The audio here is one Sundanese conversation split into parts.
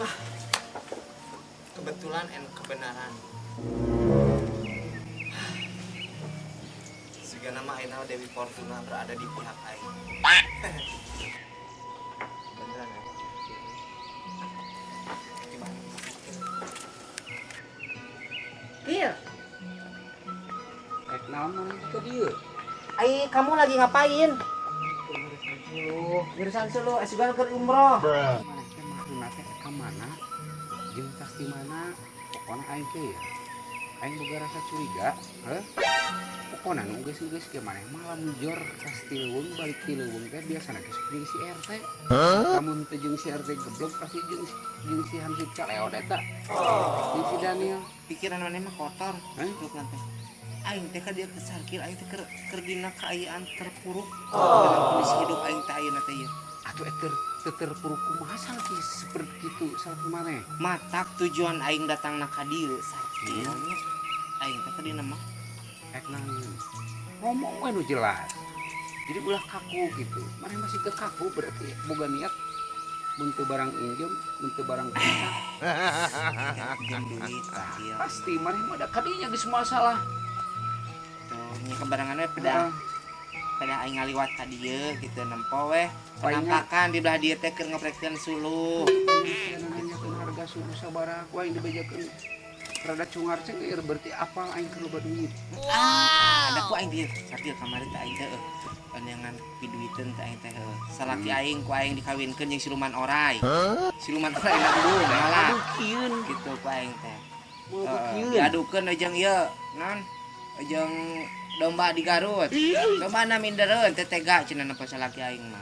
Wah, kebetulan and kebenaran. Juga nama ayeuna Dewi Fortuna berada di pihak aing. Beneran ya? Gimana? Iya. Rek naon maneh ka dieu? Ai, kamu lagi ngapain? Urusan suluh, asugan ke umroh. Maneh teh maksudna teh ka mana? Jeung tas di mana? Pokona aing teh ya. Aing boga rasa curiga, heuh. Pokona nu geus-geus ge maneh mah lamun jor tas ti leuweung balik ti leuweung teh biasana geus jeung si RT. Lamun teu jeung si RT geblek, pasti jeung jeung si Hansip Caleod eta. Jeung si Daniel. Pikiran maneh mah kotor. Hah? Terus nanti. Aing teh ka dieu ke Sarkil, aing teh keur dina kaayaan terpuruk dalam kondisi hidup aing teh ayeuna teh ieu. Atuh eta teu terpuruk kumaha salaki seperti kitu salaki maneh? Matak tujuan aing datangna ka dieu, Sarkil nya. Aing teh ka dina mah Rek naon? Ngomong we nu jelas. Jadi ulah kaku gitu. Maneh masih ke kaku, berarti boga niat mun teu barang injem, mun teu barang minta. Pinjam duit, Sarkil. Pasti maneh mah da kadinya geus masalah. Tuh, nya kebarengan we pedah pedah aing ngaliwat ka dieu gitu, nempo weh. Palingan- Penampakan di belah dieu teh keur ngeprekkeun suluh. Nanyakeun harga suluh sabaraha ku aing dibejakeun rada cungar cengir, berarti apal aing keur loba duit. Ah, ada ku aing dieu. Sarkil, kamari teh aing teh panjangan piduiteun teh aing teh heuh. Salaki aing ku aing dikawinkeun jeung siluman orai. Siluman orai na embung malah Adukeun. Gitu ku aing teh. Mau Heeh, beukeun. diadukeun jeung ieu, non jeung domba di Garut. Domba na mindereun teh tega cenah nempo salaki aing mah.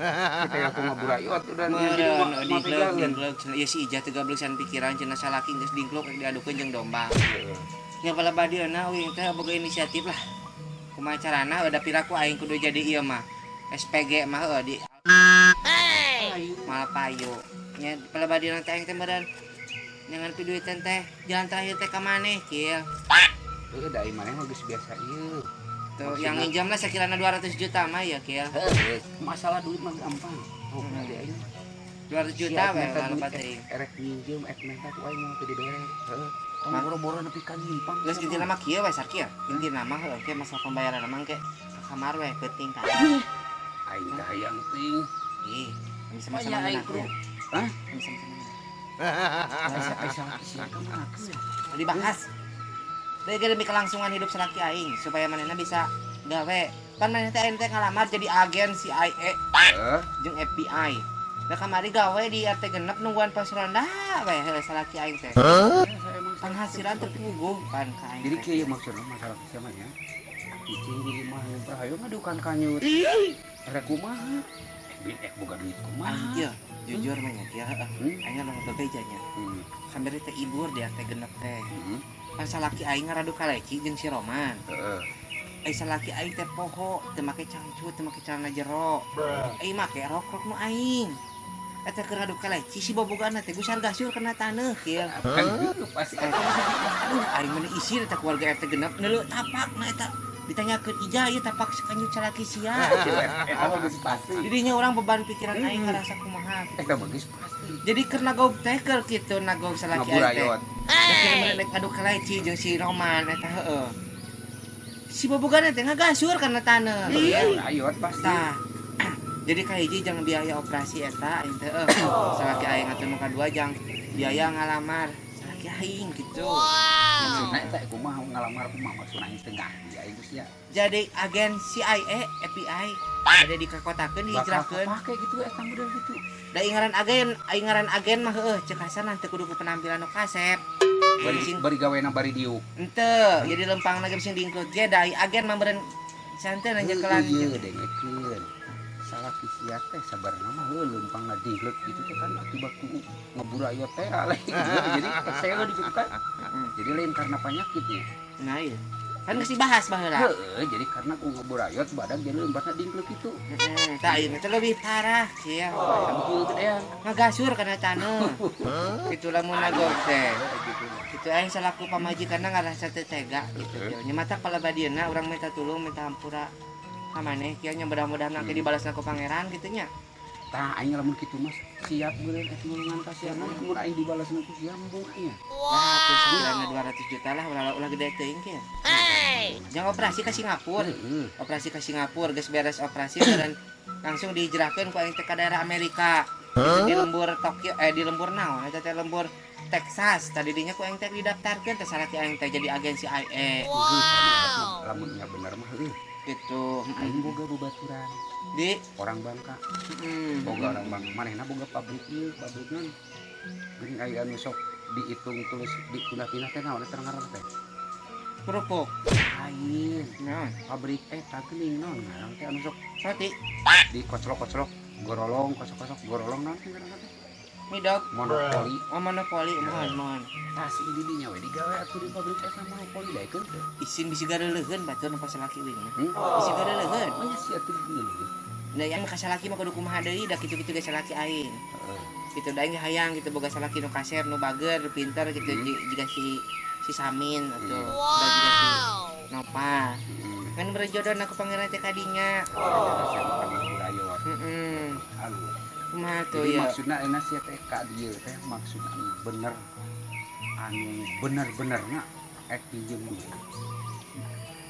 Kita aku ngaburayot udah jadi Meureun mah dingklek tegaeun. Dingklek cenah ieu si Ijah teh gableusan pikiran cenah, salaki geus dingklok rek diadukeun jeung domba. Nya palebah dieuna uing teh boga inisiatif lah. Kumaha carana da piraku aing kudu jadi ieu mah. SPG mah heuh di malah payu. Nya palebah dieuna teh aing teh meureun jangan piduiteun teh jalan terakhir teh ka maneh, Kil. Heuh, da maneh mah geus biasa ieu. Tuh, yang nginjam lah sekiranya 200 juta mah ya, Kil. Heuh, masalah duit mah gampang. Oh, nanti aing 200 juta we minta lah duit, lepat teuing. Erek minjem, ek minta ku aing mah teu dibere. Heuh. Tong boro-boro nepi ka nyimpang. Geus intina mah kieu we, Sarkil. Intina mah heuh ke masalah pembayaran mah ke ka kamar we penting kan. Aing teh hayang teuing. Ih, bisa Banyak sama aing menang. perlu. Hah? Bisa sama menang. Asa asa sia ka mana? Dibahas. Demi demi kelangsungan hidup salaki aing supaya manehna bisa gawe. Pan manehna teh aing teh ngalamar jadi agen CIA Heuh. jeung FBI. Nah, kamari gawe di RT 6 nungguan pos ronda we heuh salaki aing teh. Penghasilan terpuguh pan ka aing Jadi teh. kieu maksudna masalah sama nya. Cicing di imah hayo ngadukan kanyut. Erek kumaha? Duit ek boga duit kumaha? Aing ieu jujur mah nya kieu heuh. Aing mah bebeja nya. Kamari teh ibur di RT 6 teh. Pan salaki aing ngaradu kaleci jeung si Roman. Ai salaki aing teh poho, teu make cangcut, teu make celana jero. Ai make rok-rok nu aing. Eta keur ngadu kaleci si bobogohan teh gusar gasur kena taneuh, Kil. Kan gitu pasti Eh, aduh, aing mah isin eta keluarga RT 6 neuleuh tapak na eta ditanyakeun, "Ija, ieu tapak kanyut salaki sia?" Eta mah geus pasti. Jadinya orang beban pikiran aing ngerasa kumaha gitu. Eta mah geus pasti. Jadi keur nagog teh keur kitu nagog salaki aing teh. Ngaburayot. Keur rek ngadu kaleci jeung si Roman eta heueuh. Si bobogohan teh ngagasur kana taneuh. Ngaburayot pasti. Tah. Jadi kahiji jangan biaya operasi eta aing teh heuh. Salaki aing atuh nu kadua jang biaya ngalamar salaki aing gitu. Maksudna eta kumaha ngalamar kumaha, maksudna aing teu ngarti aing geus ya. Jadi agen CIA, FBI ada dikakotakeun Bakal dihijrahkeun. kepake gitu eta model gitu. Da ingaran agen, ingaran agen mah heueuh cek kasana teu kudu ku penampilan nu kasep. Bari Sing bari gawena bari diuk. Henteu, jadi lempang ge sing diingklut ge da agen mah meureun santai nyekelan. Ieu dengekeun. Salaki sia teh sabarna mah heuh leumpang dingklek gitu teh kan akibat ku ngaburayot teh lain gitu. Jadi kesel gitu kan. Jadi lain karena penyakitnya. Nah iya. Kan geus dibahas baheula. Heeh, jadi karena ku ngaburayot badan jadi leumpangna dingklek gitu. Heeh, tah ieu teh lebih parah kieu. Betul gedean. Ngagasur kana taneuh. Gitu lamun nagog teh. Gitu. Gitu aing selaku pamajikanna ngarasa teu tega gitu. Nya mata palebadieuna urang minta tulung, minta hampura ka maneh kieu nya, mudah-mudahan engke dibalasna ku pangeran gitu nya. Tah aing lamun kitu mah siap meureun ek nulungan ka sia mah mun aing dibalasna ku sia embung aing. Lah atuh sakirana 200 juta lah ulah ulah gede teuing kieu. Jangan operasi ke Singapura. Operasi ke Singapura geus beres operasi dan langsung dihijrahkeun ku aing teh ka daerah Amerika. Itu di lembur Tokyo di lembur naon eta teh lembur Texas. Tadi dinya ku aing teh didaftarkeun teh salaki aing teh jadi agen CIA. Wow. Lamun nya bener mah heuh. Gitu. Aing boga babaturan di orang Bangka. Boga orang Bangka manehna boga pabrik ieu, pabrik naon. Geuning aya anu sok dihitung terus dipindah-pindah teh naon eta ngaranna teh? Kerupuk. Lain. Naon? Pabrik eta geuning naon ngaran teh anu sok roti dikoclok-koclok, gorolong, kocok-kocok, gorolong naon teh ngaranna teh? Midog. Monopoli. Oh, monopoli, mohon, mohon. Tah si ini dinya we digawe atuh di pabrik eta monopoli daekeun teh. Isin bisi gareuleun batur nu salaki uing mah. Bisi gareuleun. Mah sia atuh geuleuh. Da yang ka salaki mah kudu kumaha deui da kitu-kitu ge salaki aing. Gitu da aing hayang gitu boga salaki nu kasep, nu bager, nu pinter gitu jiga si Samin atuh. Da jiga si Nopal. Kan berjodoh aku pangeran teh kadinya. Heeh. Kumaha tuh jadi ya? Maksudna enak sia teh ka dieu teh maksudna anu bener anu bener-benerna ek pinjem duit.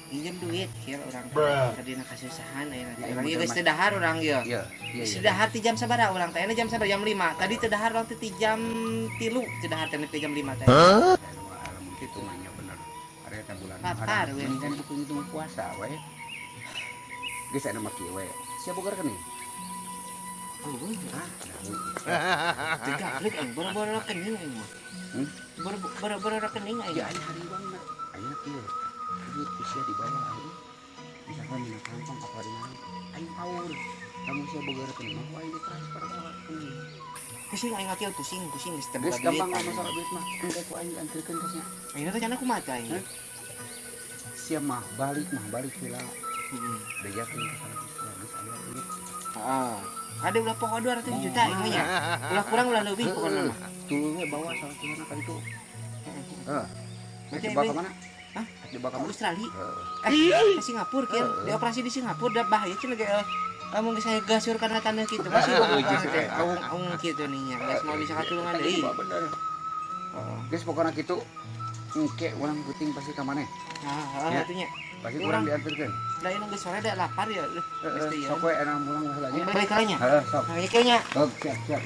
Pinjem duit kieu urang tadina kasusahan ayeuna teh. Urang ieu geus teu dahar urang ieu. Iya, iya. Geus dahar ti jam sabaraha urang teh? Ayeuna jam sabaraha? Jam 5. Tadi teu dahar urang teh ti jam 3, teu dahar teh ti jam 5 teh. Lamun kitu mah nya bener. Ari eta bulan Lapar we. Mending kan hitung puasa we. Geus aya mah kieu we. Sia boga rekening? Tiga klik aing boro-boro rekening aing mah. Boro-boro rekening aing. Ya aing hariwang na. Aing kieu. Duit ku sia dibawa aing. Misalkan dina kantong apa dina aing paur. Lamun sia boga rekening mah ku aing ditransfer ka rekening. Pusing aing kieu pusing pusing geus teu boga Geus duit. gampang lah masalah duit mah. Engke ku aing dianterkeun ka sia. Aing teh cenah kumaha teh aing? Sia mah balik heula. Bejakeun ka salaki sia geus aya duit. Heeh. Ada ulah pokok 200 juta ieu nya. Ulah kurang ulah leuwih pokokna mah. Tuluy we bawa salakina ka ditu. Heeh. Berarti Dibawa ka mana? Hah? Dibawa ka mana? Australia. Ke Singapura kieu. Dioperasi di Singapura da bahaya cenah ge. Lamun geus aya gasur kana taneuh kitu masih teh aung-aung kitu nih nya. Geus mau bisa katulungan deui. Bener. Heeh. Geus pokona kitu engke urang puting pasti ka maneh. Heeh, atuh nya. Pasti kurang diantarkeun. Da ieu geus sore da lapar ya. Sok we enak mulang heula nya. Balik heula nya. Heeh, sok. Nah, ieu nya. Sok, siap, siap.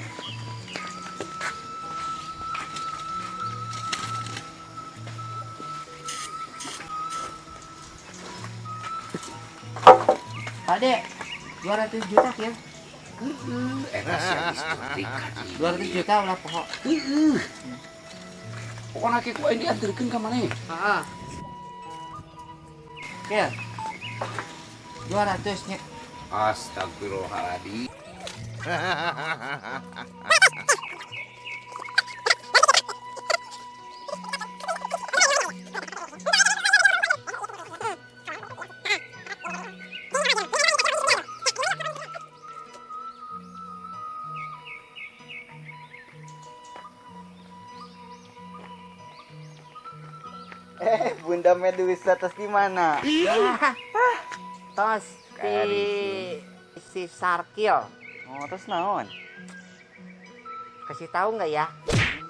Ade, 200 juta ya. Heeh, eta sia geus 200 juta ulah poho. Heeh. Pokona ke ku aing dianterkeun ka maneh. Heeh. Ya. 200 nya. Astagfirullahaladzim. Bunda Medusa tos di mana? Tos di si Sarkil. Oh, terus naon? Kasih tahu nggak ya?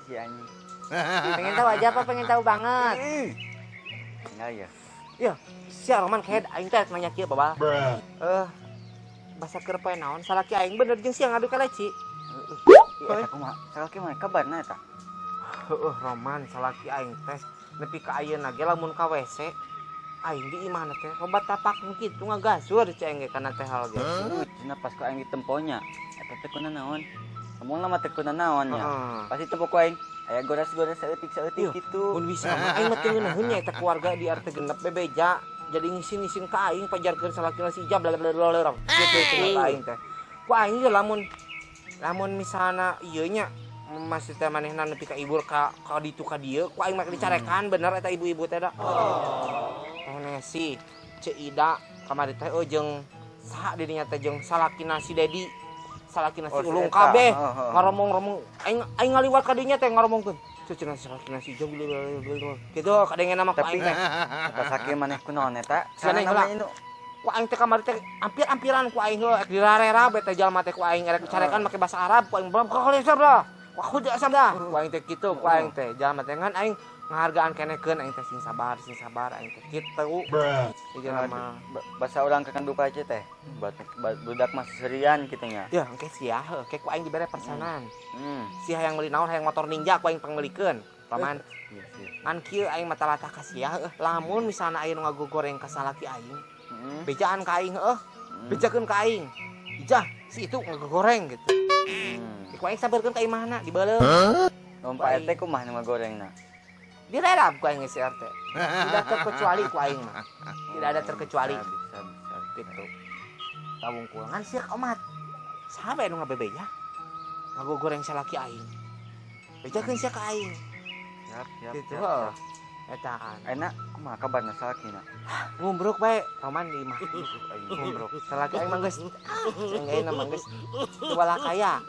Si anjing. Pengen tahu aja apa pengen tahu banget? Enggak ya. Ya, si Roman kayak aing teh nanya kieu babal. Basa keur poe naon? Salaki aing bener jeung sia ngadu kaleci. Heeh. Eta kumaha? Salaki mah kabarna eta? Heeh, Roman salaki aing teh nepi ka ayeuna ge lamun ka WC aing di imahna teh loba tapak kitu ngagasur cai aing ge kana teh hal ge. Cenah pas ku aing ditemponya eta teh kuna naon? Ngomong mah teh kuna naon nya. Pasti tempo ku aing aya gores-gores saeutik-saeutik kitu. Mun bisa mah aing mah teu ngeunaheun nya eta keluarga di RT genep bebeja jadi ngisin-ngisin ka aing pajarkeun salakina si Ijab bla bla bla kitu cenah ka aing teh. Ku aing ge lamun lamun misalna ieu nya maksudnya manehna nepi ka ibur ka ditu ka dieu ku aing mah dicarekan bener eta ibu-ibu teh da. Teh Nesi, Ceu Ida kamari teh jeung saha di dinya teh jeung salakina si Dedi, salakina si Ulung kabeh ngaromong-romong aing aing ngaliwat ka dinya teh ngaromongkeun. Ceu cenah salakina si Ijab kitu kadengena mah ku aing teh. Tapi eta sakieu maneh kunaon eta? Sana heula. Ku aing teh kamari teh ampir-ampiran ku aing heuh dirarera bae teh jalma teh ku aing erek dicarekan make bahasa Arab ku aing belum kali sabda. Ku aku sabda. Ku aing teh kitu ku aing teh jalma teh ngan aing ngahargaan kenekeun aing teh sing sabar aing teh kitu. Jadi mah Bahasa orang kakan duka aja teh. Budak mah seserian kitu nya. Ya engke sia heuh ke ku aing dibere persenan. Sia hayang meuli naon hayang motor ninja ku aing pangmeulikeun. Paman. Ngan kieu aing mah talatah ka sia heuh lamun misalna aya nu ngagogoreng ka salaki aing. Bejaan ka aing heuh. Bejakeun ka aing. Ijah si itu ngagogoreng gitu. Ku aing sabarkeun ka imahna dibeuleum. Lamun Pak RT kumaha nu ngagorengna? Direrap ku aing si RT. Tidak terkecuali ku aing mah. Tidak ada terkecuali. Bisa gitu. Tawungkul ngan sia omat. Saha bae nu ngabebeja? Ngagogoreng salaki aing. Bejakeun sia ka aing. Siap, gitu siap. Etaan. Enak kumaha kabarna salakina? Ngumbruk bae, paman di imah. Ngumbruk. Salaki aing mah geus ceng aing mah geus teu balakaya.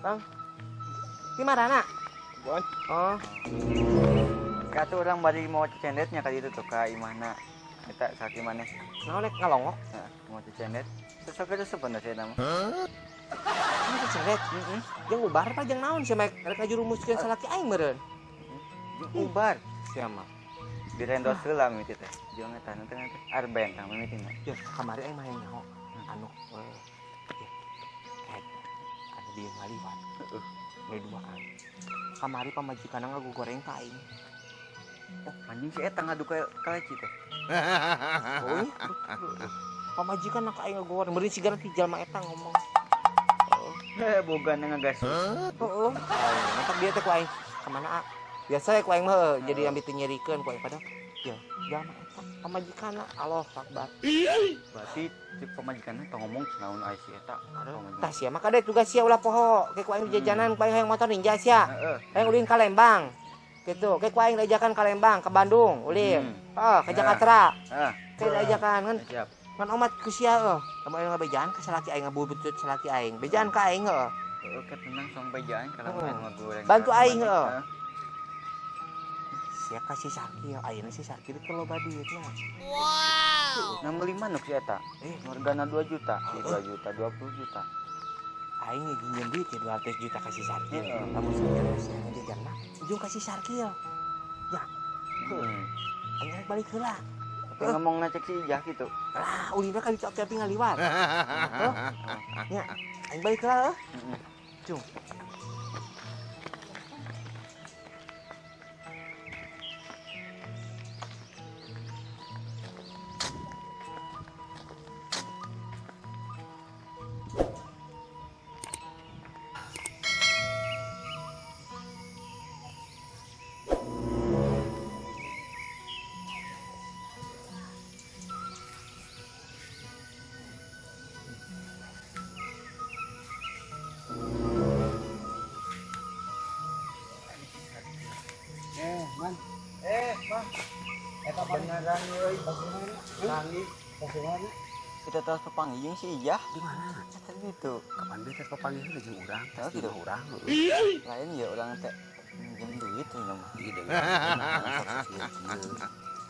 Bang. Di marana? Bon. Oh. Kata orang bari mau cecendetnya kali itu tuh ka imahna. Eta salaki maneh. Naon rek ngalongok? Heeh, mau cecendet. Sesok itu sebenarnya saya nama. Ini cecendet. Heeh. Jeung ubar apa jeung naon sia mah rek ngajurumuskeun salaki aing meureun. Jeung ubar. Sia mah. Direndos heula mimiti teh. Jeung eta nanti arben tah mimitina. Ya, kamari aing mah hayang nyaho. Anu we. Ya. Anu dia ngaliwat. Heeh. Nu duaan. Kamari pamajikanna ngagogoreng ka aing. Oh, anjing si eta ngadu ka kaleci teh. Oh, iya. Pamajikan ka aing ngagogoreng. Meureun sigana ti jalma eta ngomong. Heeh, boga ngagas. Heeh. Mantap dia teh ku aing. Kamana a? Biasa ya ku aing mah jadi ambil teu nyerikeun ku aing padahal ya jalma eta pamajikanna Allah akbar. Berarti si pamajikanna tong ngomong naon aya si eta. Tah sia mah kade tugas sia ulah poho. Ke ku aing jajanan ku aing hayang motor ninja sia. Heeh. Hayang ulin ka Lembang. Gitu, ke ku aing diajakan ka Lembang, ka Bandung, ulin. Heeh, ka Jakarta. Heeh. Ke diajakan kan. Siap. Ngan omat ku sia heuh. Lamun aing ngabejaan ka salaki aing ngabubutut salaki aing. Bejaan ka aing heuh. Heeh, ke tenang song bejaan kalau aing ngagoreng. Bantu aing heuh. Sia ka si Sarkil, ayeuna si Sarkil teh loba duitna. Wow. Nah meuli manuk si eta. Hargana 2 juta, 2 juta, 20 juta. Aing nginjem duit ya 200 juta ka si Sarkil. Lamun sia sia ngajajan mah ujung ka si Sarkil. Ya. Aing rek balik heula. Tapi ngomong cek si Ijah gitu. Lah, ulina ka ditu api-api ngaliwat. Heuh. Nya, aing balik heula heuh. Cung. Man. Bang. Eta beneran euy, panggih. Panggih. Kita terus papanggih jeung si Ijah. Di mana? Eta gitu. Kapan dia terus papanggih heula jeung urang? Tahu gitu. Urang. Lain ya urang teh minjem duit we mah. Ieu deui.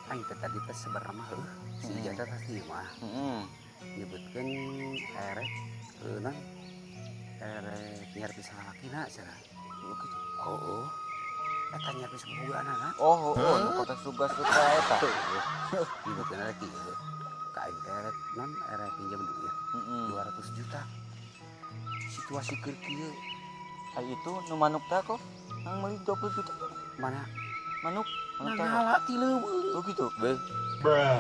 Aing teh tadi teh sebenarnya mah heuh. Si Ijah teh pasti mah. Heeh. Nyebutkeun erek naon? Erek nyarpi salakina cenah. Gitu. Oh. Eta nyarpi sabugana. Oh, nu kota suka-suka eta. Nyebutkeun erek kieu. Ka aing erek non erek pinjam duit 200 juta. Situasi keur kieu. Ai itu nu manuk teh kok nang meuli 20 juta. Mana? Manuk. Manuk teh. Nangala ti leuweung. Oh gitu. Beuh.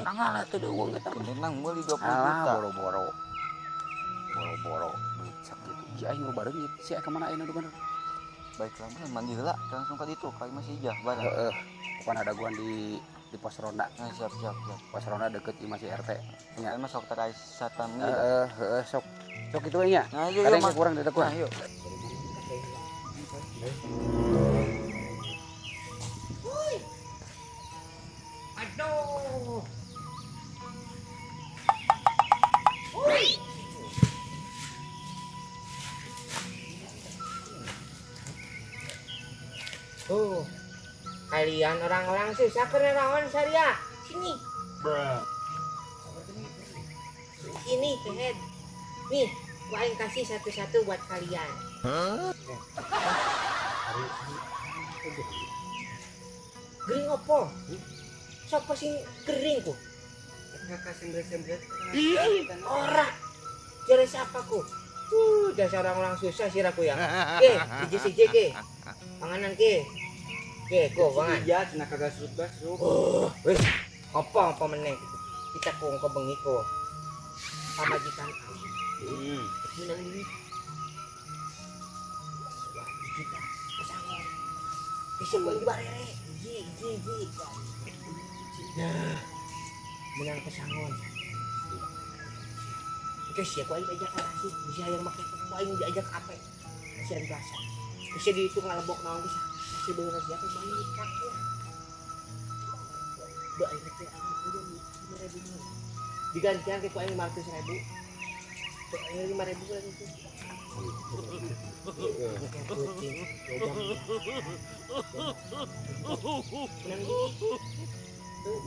Nangala teh leuweung eta. Nang meuli 20 Alah, juta. boro-boro. Boro-boro duit sakitu. Si aing nu bareng si ka mana ayeuna nu bener? Baiklah, mandi heula langsung ka ditu ka imah si Ijah bareng. Heeh. Pokona daguan di pos ronda. Nah, siap. Pos ronda deket imah si RT. Nya. Nya mah sok tara satan gitu. Heeh, heeh sok. Sok kitu we nya. Nah, yuk, Kadang yuk, kurang da kurang. Nah, yuk. Aduh. Tuh, kalian orang-orang susah kenaon saria. Sini. Ini kehead. Nih, gua aing kasih satu-satu buat kalian. Gering opo? Sopo sing kering ku? Kakak sembret-sembret. Ora. Jare siapa ku? Dasar orang-orang susah sih aku ya. Ke, siji-siji ke. Panganan ke. Ke, go pangan. Iya, cenah kagak surut basuk. Oh, wis. Apa meneh kita ku engko bengi ku. Pamajikan aing. Menang duit. 200 juta pesangon. Bisa gua dibarere. Ji ji ji. Nah, menang pesangon. Oke, siapa aing diajak kasih, bisa yang make ku aing diajak apa? Kasihan bahasa. Bisa dihitung ngalebok naon bisa. Kasih bener siapa aing nikah ya. Ba aing teh aing udah 5.000. Digantian ke ku aing 500.000. Ku aing 5.000 lagi tuh. Menang duit. Tuh.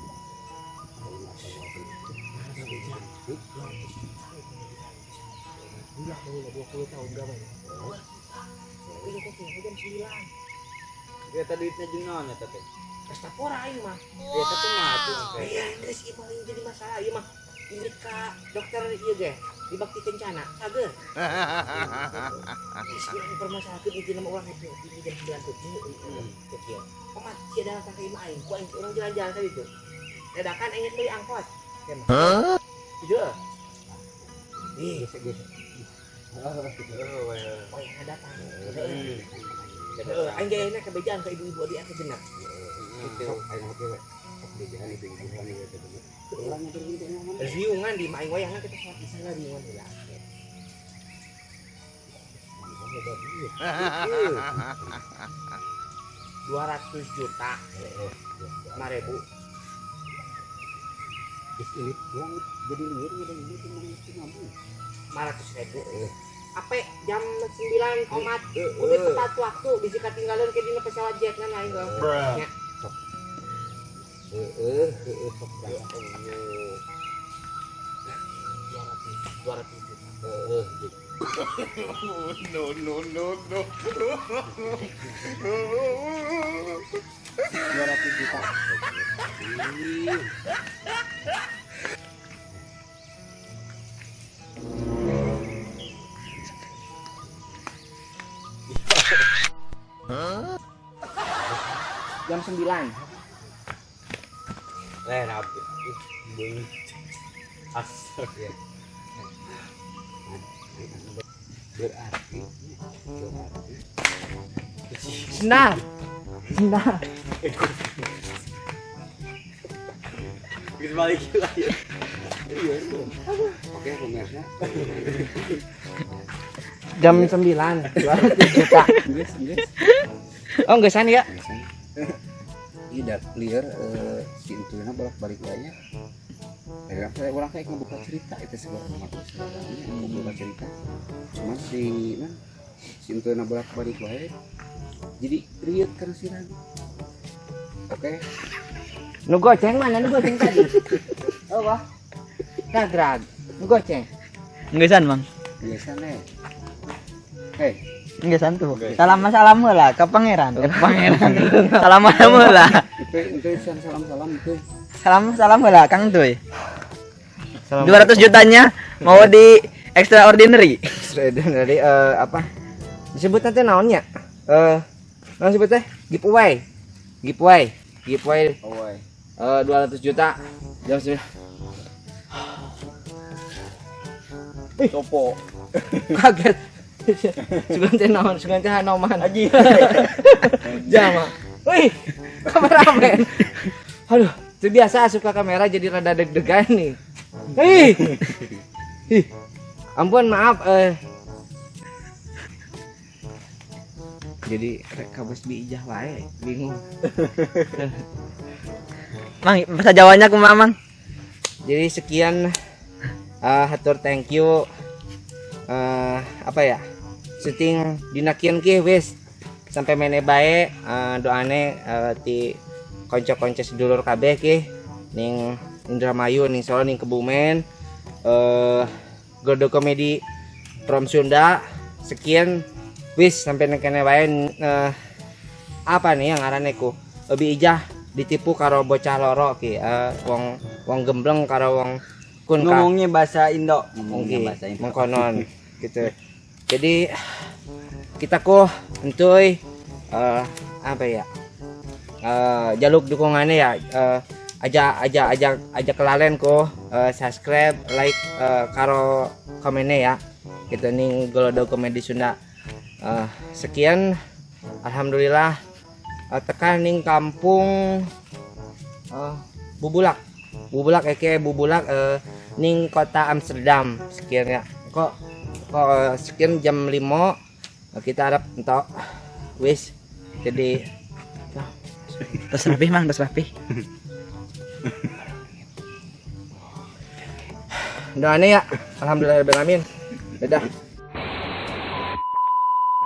Udah mau 20 tahun gawe. Ini kok jam 9. Eta duitna jeung naon eta teh? Pesta pora aing mah. Eta teh mah atuh. Iya, geus ieu mah jadi masalah ieu mah. Ini ka dokter ieu ge di Bakti Kencana, sager. Geus urang permasalahkeun ieu nama urang happy ini jam 9 tuh. Kieu. Omat sia datang ka imah aing, ku aing urang jalan-jalan tadi tuh. Dadakan aing beli angkot. Hah? Gitu. Ih, geus. Oh, yang datang. Aing gayana kebejaan ke ibu-ibu di atas bener. Gitu. Aing oke we. Sok bejaan ibu-ibu anu we teh bener. Urang ngobrol teh ngomong. Riungan di aing wayahna kita sholat di sana riungan heula. 200 juta. 5.000. Geus ilit urang jadi lieur udah ini teh mah 500.000. Ape jam 9 omat udah tepat waktu bisa ketinggalan ke dina pesawat jet na aing gua. Nya. Heeh, heeh sok berangkat. 200 juta. Heeh, gitu. No no no no. 200 juta. Jam 9. Rapi. Beung. Astaga. Berarti Senang. Senang. Geus balik lah ya. Oke, pemirsa. Jam 9, 200 juta. Geus, geus. Oh, geusan ya? Iya, dat lieur si entuna bolak-balik wae nya. Orang kayak ngebuka cerita itu sebenarnya ngebuka cerita. Cuman si man si entuna bolak-balik wae. Jadi rieuh karena si ragu. Oke. Nu goceng mana nu goceng tadi? Oh, wah. Ragrag. Nu goceng. Geusan, Mang. Geusan eh. Hei. Geusan tuh. Salam-salam heula ka pangeran. Pangeran. Salam-salam heula. Itu salam-salam itu. Salam-salam heula Kang Tuy. 200 jutanya mau di extraordinary. Extraordinary apa? Disebut nanti naonnya? Naon sebut teh? Giveaway. Giveaway. Giveaway. 200 juta. Jam 9. Sopo. Kaget. Sugan teh naon? Sugan teh hanoman. Aji. Jama. Wih, kameramen. Aduh, itu biasa suka kamera jadi rada deg-degan nih. Ih. Ih. Ampun, maaf Jadi rek kabus biijah wae, bingung. Mang, bahasa Jawanya kumaha, Mang? Jadi sekian hatur thank you. Apa ya? Syuting dinakian ki wis sampai mene bae doane ti konco-konco sedulur kabeh ki ning Indramayu ning Solo ning Kebumen. Godo Komedi from Sunda. Sekian wis sampai nang kene wae, apa nih yang ngarane ku lebih ijah ditipu karo bocah loro ki, wong wong gembleng karo wong kun ka. Ngomongnya bahasa Indo, ngomongnya Oke, bahasa Indo. Mengkonon gitu. Jadi kita kok entuy, apa ya? Jaluk dukungannya ya, aja aja aja aja kelalen kok, subscribe, like, karo komennya ya. Gitu nih Golodo Komedi Sunda. Sekian, alhamdulillah, tekan ning kampung, Bubulak. Bubulak eke Bubulak, ning kota Amsterdam. Sekian ya. Kok kok sekian jam 5 kita harap entok wis jadi. Terus rapih mang, terus rapih. Doanya ya. Alhamdulillah rabbil alamin. Dadah.